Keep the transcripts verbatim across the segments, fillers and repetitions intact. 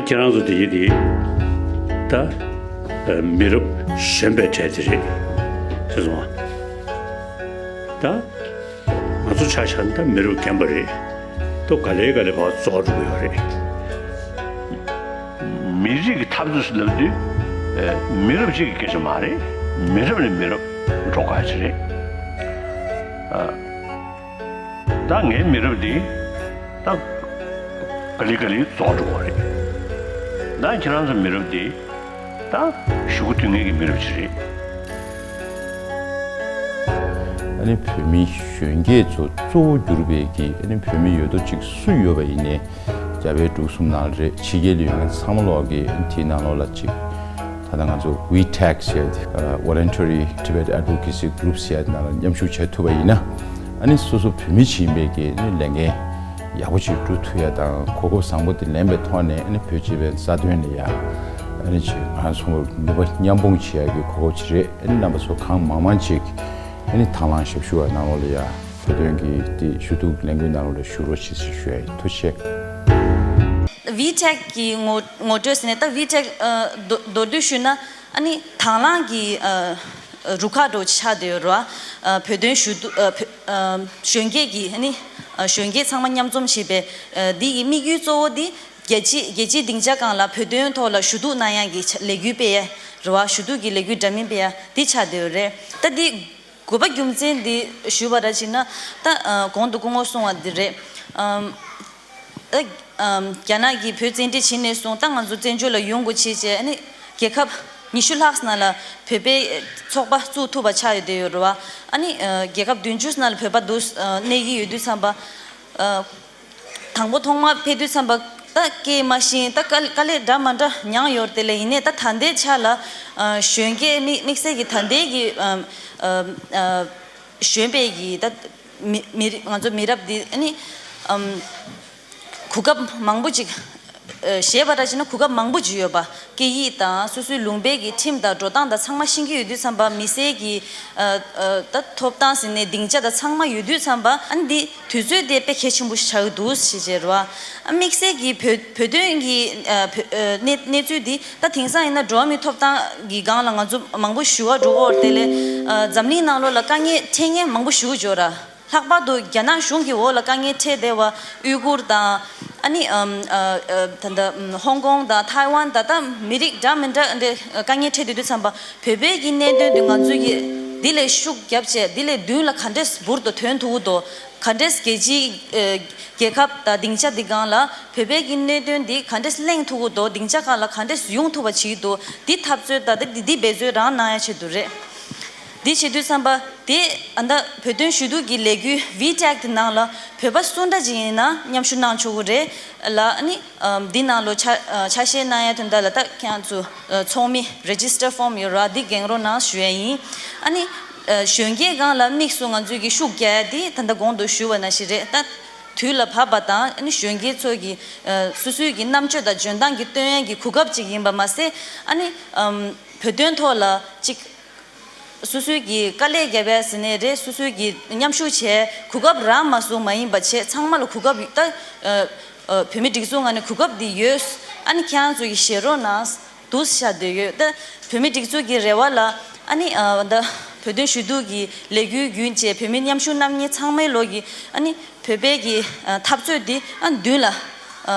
ཁྱེད་རང་ཚོ་དེ་ཡིན་དེ་ད་མི་རབས་གཞོན་པའི་གྲས་དེ་རེད། ཤེས་སོང་ཨ། ད་ང་ཚོ་ཆ་བཞག་ན་ད་མི་རབས་རྒན་པ་རེད། ད་ག་ལེ་ག་ལེ་བར་རྫོགས་འགྲོ་གི་ཡོད་རེད། མི་རིགས་ཀྱི་འཐབ་རྩོད་ཟེར་ལབ་དུས་མི་རབས་གཅིག་གི་སྐད་ཆ་མ་རེད། མི་རབས་ནས་མི་རབས་འགྲོ་དགོས་ཀྱི་རེད། ད་ངའི་མི་རབས་འདི་ད་ག་ལེ་ག་ལེ་རྫོགས་འགྲོ་གི་རེད། ད་ཁྱེད་རང་ཚོ་མི་རབས་འདི་ད་གཞུག་གུ་མཐུད་མཁན་གྱི་མི་རབས་ཅིག་རེད། ཨ་ནི་བོད་མི་གཞོན་སྐྱེས་ཚོ་གཙོ་བོ་གྱུར་པའི་གི་ཨ་ནི་བོད་མི་ཡོད་དོ་ཅིག་སུ་ཡོད་པ་ཡིན་ནའི་རྒྱ་བལ་འབྲུག་གསུམ་ནང་ལ་རེད། ཕྱི་རྒྱལ་ལ་ཡོད་མཁན་ཚང་མ་ལོག་གི་ཨ་ནི་དེའི་ནང་ལོགས་ལ་ཅིག་ད་ལྟ་ང་ཚོ་ཝི་ཊེག་ཟེར་ཏེ་Voluntary Tibet Advocacy Group ཟེར་ཡ་དེ་ནང་ལ་མཉམ་ཞུགས་བྱེད་ཐུབ་པ་ཡིན་ན། ཨ་ནི་སོ་སོ་བོད་མི་ཅིག་ཡིན་པའི་གི་ཨ་ནི་ལས་འགན་ཡག་པོ་ཅིག་སྒྲུབ་ཐུབ་ཡ་དང་གོ་སྐབས་བཟང་པོ་དེ་ལེན་པའི་ཐོག་ནས་ཨ་ནི་བོད་སྤྱི་པའི་རྩ་དོན་ལ་ཡ་ཨ་ནི་ཅིག་ང་ཚོ་ནུས་པ་མཉམ་སྤུངས་བྱེད་ཡ་གི་གོ་སྐབས་ཅིག་རེད། ཨ་ནི་རྣམ་པ་ཚོ་གང་མང་མང་ཅིག་ཨ་ནི་དང་བླངས་ཞབས་ཞུ་བ་གནང་རོགས་ལ་ཡ། བོད་དོན་གྱི་དེ་ཞུ་གཏུག་ལས་འགུལ་ནང་ལོགས་ལ་ཞུགས་རོགས་བྱེད་ཅེས་ཞུ་ཡ་ཡིན། ཐུགས་རྗེ་ཆེ། ཝི་ཊེག་གི་ངོ་ངོ་སྤྲོད་ཟེར་ནས་ད་ཝི་ཊེག་ཨ་མདོར་མདོར་བསྡུས་ཞུས་ན་ཨ་ནི་དང་བླངས་ཀྱི་ཨ་རུ་ཁག་འདྲ་བོ་ཆགས་བསྡད་ཡོད་རེད་བ། ཨ་བོད་དོན་ཞུ་གཏུག་ཨ་བོད་ཨ་གཞོན་སྐྱེས་ཀྱི་ཨ་ནི་ཨ་གཞོན་སྐྱེས་ཚང་མ་མཉམ་འཛོམས་བྱེད་པའི་ཨ་འདི་ཡི་དམིགས་ཡུལ་གཙོ་བོ་འདི་རྒྱལ་སྤྱི་རྒྱལ་སྤྱིའི་སྡིངས་ཆ་སྒང་ལ་བོད་དོན་ཐོག་ལ་ཞུ་གཏུག་གནང་ཡག་གི་ལས་འགུལ་སྤེལ་ཡ་རེད་བ། ཞུ་གཏུག་གི་ལས་འགུལ་འདྲ་མིན་སྤེལ་ཡ་འདི་ཆགས་བསྡད་ཡོད་རེད། ད་འདི་དགོས་པ་རྒྱུ་མཚན་འདི་ཞུས་པ་ར་ཅིག་ན་ད་ཨ་གོང་དུ་སྐུ་ངོ་གསུངས་པ་འདི་རེད། ཨམ་ཨ་ཨམ་རྒྱ་ནག་གིས་བོད་བཙན་ཁྲིད་བྱས་ནས་བཟུང་ད་ང་ཚོ་བཙན་བྱོལ་ལ་ཡོང་དགོས་བྱས་བྱས་ཨ་ནི་རྒྱལ་ཁབ་ཉི་ཤུ་ལྷག་ཙམ་ནང་ལ་བོད་པའི་ཚོགས་པ་བཙུགས་ཐུབ་པ་ཆགས་ཡོད་བསྡད་ཡོད་རེད་བ། ཨ་ནི་ཨ་རྒྱལ་ཁབ་བདུན་ཅུ་ཙམ་ནང་ལ་བོད་པ་འདུག་ཨ་གནས་ཀྱི་ཡོད་དུས་ཙམ་པ་ཨ། དང་པོ་ཐོག་མར་ཕེབས་དུས་ཙམ་པ་ད་སྐད་མ་ཤེས་ད་དཀའ་དཀའ་ལས་འདྲ་མ་འདྲ་མྱངས་ཡོད་རེད་དེ་ལས་ཡིན་ནའི་ད་ད་ལྟའི་ཆ་ལ་ཨ་གཞོན་སྐྱེས་དམིགས་དམིགས་བསལ་གྱི་ད་ལྟའི་གི་ཨ་ཨ་ཨ་གཞོན་པའི་གི་ད་མི་མི་རིགས་ང་ཚོ་མི་རབས་འདི་ཨ་ནི་ཨམ་གོ་སྐབས་མང་པོ་ཅིག་ཨ་བཤད་པ་འདྲ་བྱས་ན་གོ་སྐབས་མང་པོ་ཅིག་ཡོད་པ། སྐད་ཡིག་དང་སོ་སོའི་ལུང་པའི་གི་ཁྲིམས་དང་འགྲོ་སྟངས་དང་ཚང་མ་ཤེས་ཀྱི་ཡོད་དུས་ཙམ་པ་མི་སེར་གྱི་ཨ་ཨ་ད་ཐོབ་ཐང་ཟེར་ནས་སྡིངས་ཆ་དང་ཚང་མ་ཡོད་དུས་ཙམ་པ་ཨ་ནི་འདི་དུས་ཚོད་དེ་དཔེ་གལ་ཆེན་པོ་ཞིག་ཆགས་ཀྱི་འདུག་ཞེས་བྱས་རེད་བ། ཨ་དམིགས་བསལ་གྱི་བོད་བོད་དོན་གྱི་ཨ་བོད་ཨ་གནས་གནས་ཚུལ་འདི་ད་དེང་སང་ཡིན་ན་འགྲོ་བ་མིའི་ཐོབ་ཐང་གི་སྒང་ལ་ང་ཚོ་མང་པོ་ཞུ་བ་འགྲོ་གི་ཡོད་རེད་དེ་ལས་ཨ་འཛམ་གླིང་ནང་ལོགས་ལ་དཀའ་ངལ་འཕྲད་མཁན་མང་པོ་ཞུ་གི་ཡོད་ར། ལྷག་པར་དུ་རྒྱ་ནག་གཞུང་གི་འོག་ལ་དཀའ་ངལ་འཕྲད་བསྡད་པ་ཨུའི་གུར་དང་ཨ་ནི་ཨམ་ཨ་ཨ་ད་ལྟ་ཨམ་ཧོང་ཀོང་དང་ཐའེ་ཝན་ད་ལྟ་མི་རིགས་འདྲ་མི་འདྲ་འདི་དཀའ་ངལ་འཕྲད་བསྡད་དུས་ཙམ་པ་བོད་པའི་གི་གནད་དོན་འདི་ང་ཚོས་ཀྱི་འདི་ལས་ཤུགས་བརྒྱབ་བྱས་འདི་ལས་མདུན་ལ་ག་འདྲས་འབུར་དུ་ཐོན་ཐུབ་ཀྱི་འདུག་ག་འདྲས་རྒྱལ་སྤྱིའི་ཨ་རྒྱལ་ཁབ་དང་སྡིངས་ཆ་འདི་སྒང་ལ་བོད་པའི་གི་གནད་དོན་འདི་ག་འདྲས་གླེང་ཐུབ་ཀྱི་འདུག་སྡིངས་ཆ་སྒང་ལ་ག་འདྲས་ཡོང་ཐུབ་པ་བྱེད་ཀྱི་འདུག་འདི་འཐབ་རྩོད་ད་ལྟ་འདི་འདི་འབད་རྩོལ་རང་གནང་ཡ་ཆེད་དུ་རེད། འདི་བྱེད་དུས་ཙམ་པ་དེ་ཨ་ད་བོད་དོན་ཞུ་གཏུག་གི་ལས་འགུལ་ཝི་ཊེག་དེ་ནང་ལ་བོད་པ་སུ་འདྲ་ཅིག་ཡིན་ན་མཉམ་ཞུགས་གནང་ཆོག་གི་རེད་ལ། ཨ་ནི་ཨམ་འདི་ནང་ལོ་ཆ་ཨ་ཆ་ཤས་གནང་ཡ་དོན་དག་ལ་ད་ཁྱེད་རང་ཚོ་ཨ་ཚོགས་མི་རེ་ཇི་སི་ཊར་ཕོམ་ཡོད་ར་འདི་འགེངས་རོགས་གནང་ཞུ་ཡ་ཡིན། ཨ་ནི་ཨ་གཞོན་སྐྱེས་སྒང་ལ་དམིགས་སུ་ང་ཚོས་ཀྱི་ཤུགས་རྒྱག་ཡ་འདི་ད་ལྟ་གོང་དུ་ཞུས་པ་ནང་བཞིན་རེད། ད་དུས་ལ་བབ་པ་དང་ཨ་ནི་གཞོན་སྐྱེས་ཚོ་གི་ཨ་སོ་སོའི་གི་རྣམ་དཔྱོད་དང་འཇོན་ཐང་གི་སྟོན་ཡ་གི་གོ་སྐབས་ཅིག་ཡིན་པ་མ་ཟད། ཨ་ནི་ཨམ་བོད་དོན་ཐོག་ལ་ཅིག་སོ་སོའི་གི་དཀའ་ལས་བརྒྱབ་ཡ་ཟེར་ནའི་རེད། སོ་སོའི་གི་མཉམ་ཞུགས་བྱས་གོ་སྐབས་རག་མ་སོང་མ་ཡིན་པ་བྱས་ཚང་མ་ལ་གོ་སྐབས་ད་ཨ་ཨ་བོད་མི་སྒྲིག་འཛུགས་ངོས་ནས་གོ་སྐབས་འདི་ཡོད། ཨ་ནི་ཁྱེད་རང་ཚོ་གི་བཞེས་རོགས་གནང་འདུག་བཤད་འདོད་ཡོད། ད་བོད་མི་སྒྲིག་འཛུགས་ཀྱི་རེ་བ་ལ་ཨ་ནི་ཨ་ད་བོད་དོན་ཞུ་གཏུག་གི་ལས་འགུལ་བརྒྱུད་བྱས་བོད་མི་མཉམ་ཞུགས་གནང་མཁན་ཚང་མའི་ལོག་གི་ཨ་ནི་བོད་པའི་གི་ཨ་འཐབ་རྩོད་འདི་ཨ་མདུན་ལ་ཨ་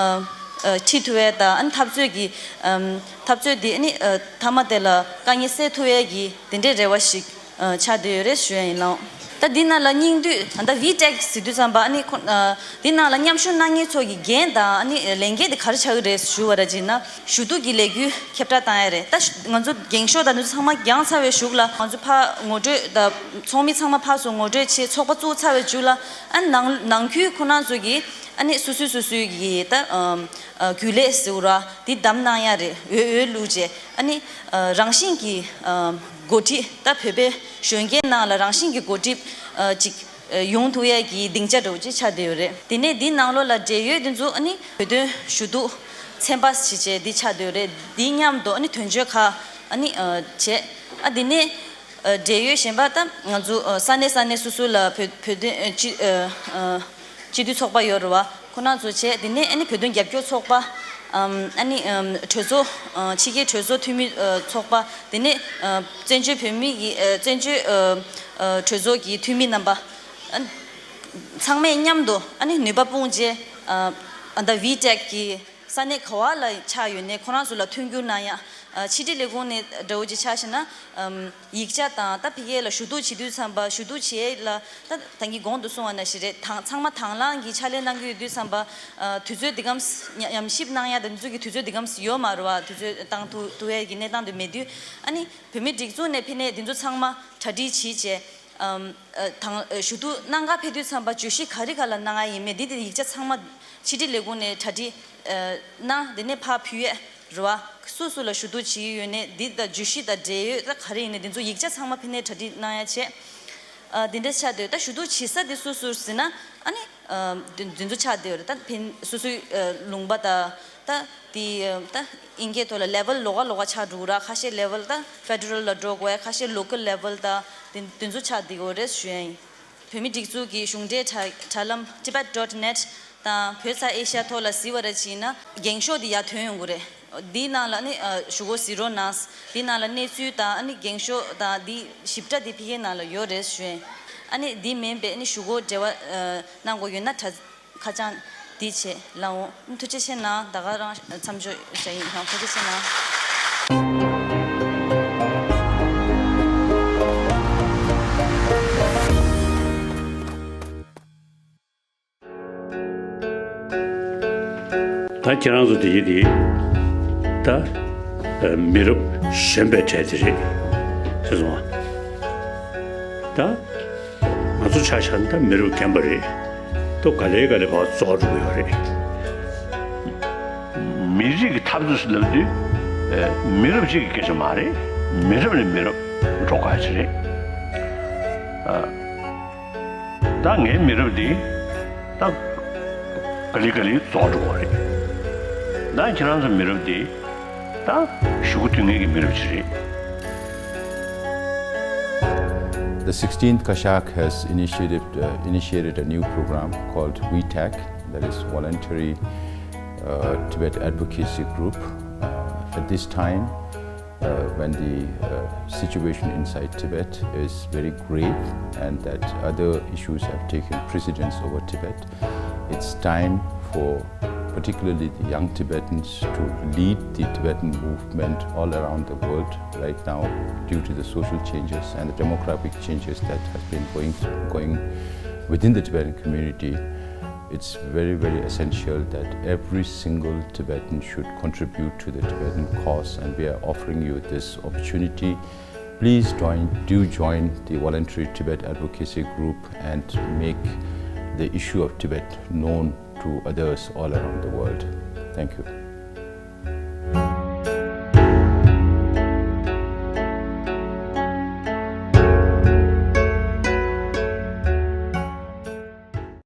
ཨ་ཁྲིད་ཐུབ་ཡས་དང་ཨ་ནི་འཐབ་རྩོད་ཀྱི་ཨམ་འཐབ་རྩོད་འདི་ཨ་ནི་ཨ་མཐའ་མ་དེ་ལ་དཀའ་ངལ་སེལ་ཐུབ་ཡས་ཀྱི་དེ་འདྲའི་རེ་བ་ཞིག་ཨ་ཆགས་བསྡད་ཡོད་རེད་ཞུ་ཡས་ཡིན་ལགས། ད་འདི་ནང་ལ་སྙིང་བསྡུས་ད་ལྟ་ཝི་ཊེག་ཟེར་དུས་ཙམ་པ་ཨ་ནི་ཁོ་ཨ་འདི་ནང་ལ་མཉམ་ཞུགས་གནང་མཁན་ཚོ་གི་འགན་དང་ཨ་ནི་ལས་འགན་དེ་ག་རེ་ཆགས་ཀྱི་རེད་ཞུ་བ་ར་བྱས་ན་ཞུ་གཏུག་གི་ལས་འགུལ་ཁྱབ་བསྒྲགས་བཏང་ཡས་རེད། ད་ང་ཚོ་འགེངས་ཤོག་དང་འདི་ཚོ་ཚང་མ་བརྒྱངས་ཚར་བའི་གཞུག་ལ་ང་ཚོ་ཕར་ངོ་སྤྲོད་དང་ཚོགས་མི་ཚང་མ་ཕར་ཚུར་ངོ་སྤྲོད་བྱས་ཚོགས་པ་བཙུགས་ཚར་བའི་མཇུག་ལ་ཨ་ནི་ནང་ནང་ཁུལ་ཁོ་རང་ཚོ་གི་ཨ་ནི་སོ་སོའི་སོ་སོའི་གི་ད་ཨམ་ཨ་རྒྱུན་ལས་ཟེར་ར་འདི་བདམས་གནང་ཡ་རེད། འོས་འོས་བླུགས་བྱས་ཨ་ནི་ཨ་རང་བཞིན་གྱི་ཨ་འགོ་ཁྲིད་ད་བོད་པའི་གཞོན་སྐྱེས་ནང་ལ་རང་བཞིན་གྱི་འགོ་ཁྲིད་ཨ་ཅིག་ཨ་ཡོང་ཐུབ་ཡ་གི་སྡིངས་ཆ་འདྲ་བོ་ཅིག་ཆགས་བསྡད་ཡོད་རེད། དེ་ནས་འདི་ནང་ལོགས་ལ་འབྲེལ་ཡོད་འདི་ཚོ་ཨ་ནི་བོད་དོན་ཞུ་གཏུག་ཚན་པ་ཞིག་བྱས་འདི་ཆགས་བསྡད་ཡོད་རེད། འདི་མཉམ་དུ་ཨ་ནི་དོན་གཅོད་ཁག་ཨ་ནི་ཨ་བྱས་ཨ་དེ་ནས་ཨ་འབྲེལ་ཡོད་གཞན་པ་ད་ང་ཚོ་ཨ་ས་གནས་ས་གནས་སོ་སོ་ལ་བོད་བོད་དོན་ཨ་སྤྱི་ཨ་ཨ་སྤྱི་འཐུས་ཚོགས་པ་ཡོད་རེད་བ། ཁོ་རང་ཚོ་བྱས་དེ་ནས་ཨ་ནི་བོད་དོན་རྒྱབ་སྐྱོར་ཚོགས་པ་ ཨམ་ཨ་ནི་ཨམ་གྲོས་ཚོགས་ཨ་ཕྱི་རྒྱལ་གྲོས་ཚོགས་འཐུས་མི་ཨ་ཚོགས་པ། དེ་ནས་ཨ་བཙན་བྱོལ་བོད་མི་གི་ཨ་བཙན་བྱོལ་ཨ་ཨ་གྲོས་ཚོགས་ཀྱི་འཐུས་མི་རྣམ་པ། ཨ་ཚང་མས་མཉམ་དུ་ཨ་ནི་ནུས་པ་སྤུངས་རྗེས་ཨ་ཨ་ད་ཝི་ཊེག་གི་ས་གནས་ག་བ་ལ་ཆགས་ཡོད་ནའི་ཁོ་རང་ཚོ་ལ་མཐུན་འགྱུར་གནང་ཡ། ཨ་ཕྱི་དྲིལ་ལས་ཁུངས་ནས་འདྲ་བོ་ཅིག་ཆགས་ཤེ་ན། ཨམ་ཡིག་ཆ་དང་ད་ཕ་གི་ལ་ཞུ་གཏུག་བྱེད་དུས་ཙམ་པ་ཞུ་གཏུག་བྱེད་ཡས་ལ་ད་ད་གིན་གོང་དུ་གསུངས་པ་ནང་བཞིན་རེད། དང་ཚང་མ་དང་བླངས་ཀྱིས་ཕྱག་ལས་གནང་གི་ཡོད་དུས་ཙམ་པ། ཨ་དུས་ཚོད་འདི་གམ་ཉམས་ཞིབ་གནང་ཡ་དེ་ཚོ་གི་དུས་ཚོད་འདི་གམ་ཡོད་མ་རེད་བ། དུས་ཚོད་བཏང་ཐུབ་ཐུབ་ཡས་ཀྱི་གནས་སྟངས་དེ་མེད་དུས། ཨ་ནི་བོད་མིའི་སྒྲིག་འཛུགས་ནས་ཕ་གི་འདི་ཚོ་ཚང་མ་གྲ་སྒྲིག་བྱེད་བྱས། ཨམ་ཨ་དང་ཨ་ཞུ་གཏུག་གནང་ག་ཕེབས་དུས་ཙམ་པ་བརྗོད་གཞི་ག་རེ་ག་ལ་གནང་ཡ་ཡིན་མིན་འདི་དེ་ཡིག་ཆ་ཚང་མ་ཕྱི་དྲིལ་ལས་ཁུངས་ནས་གྲ་སྒྲིག་ཨ་གནང་། དེ་ནས་ཕར་ཕུལ་ཡས་རེད་བ། སུ་སུ་ལ་ཞུ་གཏུག་བྱེད་ཀྱི་ཡོད་ནའི་འདི་དང་བརྗོད་གཞི་དང་འབྲེལ་ཡོད་ད་ག་རེ་ཡིན་ནའི་འདི་ཚོ་ཡིག་ཆ་ཚང་མ་ཕ་གི་ནས་གྲ་སྒྲིག་གནང་ཡ་བྱས། ཨ་འདི་འདྲ་ཆགས་བསྡད་ཡོད། ད་ཞུ་གཏུག་བྱེད་ས་དེ་སུ་སུ་ཟེར་ན། ཨ་ནི་ཨ་འདི་འདི་ཚོ་ཆགས་བསྡད་ཡོད་རེད། ད་ཕ་གི་སོ་སོའི་ཨ་ལུང་པ་དང་། ད་དེ་ཨ་ད་ཨིན་སྐད་ཐོག་ལ་ལེ་ཝལ་ལོགས་ཀ་ལོགས་ཀ་ཆགས་འགྲོ་གི་ར། ཁ་ཤས་ལེ་ཝལ་ད་ཕེ་ཌེ་རལ་ལ་འགྲོ་དགོས་ཡ། ཁ་ཤས་ལོ་ཀལ་ལེ་ཝལ་ད་དེ་དེ་ཚོ་ཆགས་བསྡད་ཡོད་རེད་ཞུ་ཡ་ཡིན། བོད་མིའི་སྒྲིག་འཛུགས་ཀྱི་གཞུང་འབྲེལ་དྲ་དྲ་ལམ་tibet dot net དང་བོད་ས་ཨེ་ཤ་ཡ་ཐོག་ལ་གཟིགས་པ་ར་བྱས་ན་འགེངས་ཤོག་འདི་ཡར་ཐོན་ཡོང་གི་རེད། འདིའི་ནང་ལ་ནི་ཨ་ཞུ་སྒོ་གཟིགས་རོགས་གནང་། འདིའི་ནང་ལ་གནས་ཚུལ་དང་ཨ་ནི་འགེངས་ཤོག་དང་འདི་ཞིབ་ཕྲ་འདི་ཕ་གིའི་ནང་ལ་ཡོད་རེད་ཞུ་ཡིན། ཨ་ནི་འདི་མིན་པའི་ཨ་ནི་ཞུ་སྒོ་འབྲེལ་བ་ཨ་གནང་དགོས་ཡོད་ན་དྲ་ཁ་བྱང་འདི་བྱས་ལ་འོང་། ཐུགས་རྗེ་ཆེ་གནང་། ད་ག་རང་མཚམས་འཇོག་བྱ་ཡིན། ཡང་ཐུགས་རྗེ་ཆེ་གནང་། ད་ཁྱེད་རང་ཚོ་དེ་ཡིན་དེ། ད་ཨ་མི་རབས་གཞོན་པའི་གྲས་དེ་རེད། ཤེས་སོང་ང་། ད་ང་ཚོ་ཆ་བཞག་ན་ད་མི་རབས་རྒན་པ་རེད། ད་ག་ལེ་ག་ལེ་བར་རྫོགས་འགྲོ་གི་ཡོད་རེད། མི་རིགས་ཀྱི་འཐབ་རྩོད་ཟེར་ལབ་དུས་ཨ་མི་རབས་གཅིག་གི་སྐད་ཆ་མ་རེད། མི་རབས་ནས་མི་རབས་འགྲོ་དགོས་ཡ་ཅིག་རེད། ཨ། ད་ངའི་མི་རབས་འདི་ད་ག་ལེ་ག་ལེ་རྫོགས་འགྲོ་གི་རེད། ད་ཁྱེད་རང་ཚོ་མི་རབས་འདི་ད་གཞུག་གུ་མཐུད་མཁན་གྱི་མི་རབས་ཅིག་རེད། The sixteenth Kashak has initiated, uh, initiated a new program called WeTech, that is Voluntary uh, Tibet Advocacy Group. Uh, at this time, uh, when the uh, situation inside Tibet is very grave and that other issues have taken precedence over Tibet, it's time for particularly the young Tibetans to lead the Tibetan movement all around the world right now due to the social changes and the demographic changes that have been going going within the Tibetan community. It's very, very essential that every single Tibetan should contribute to the Tibetan cause, and we are offering you this opportunity. Please join, do join the Voluntary Tibet Advocacy Group and make the issue of Tibet known to others all around the world. Thank you.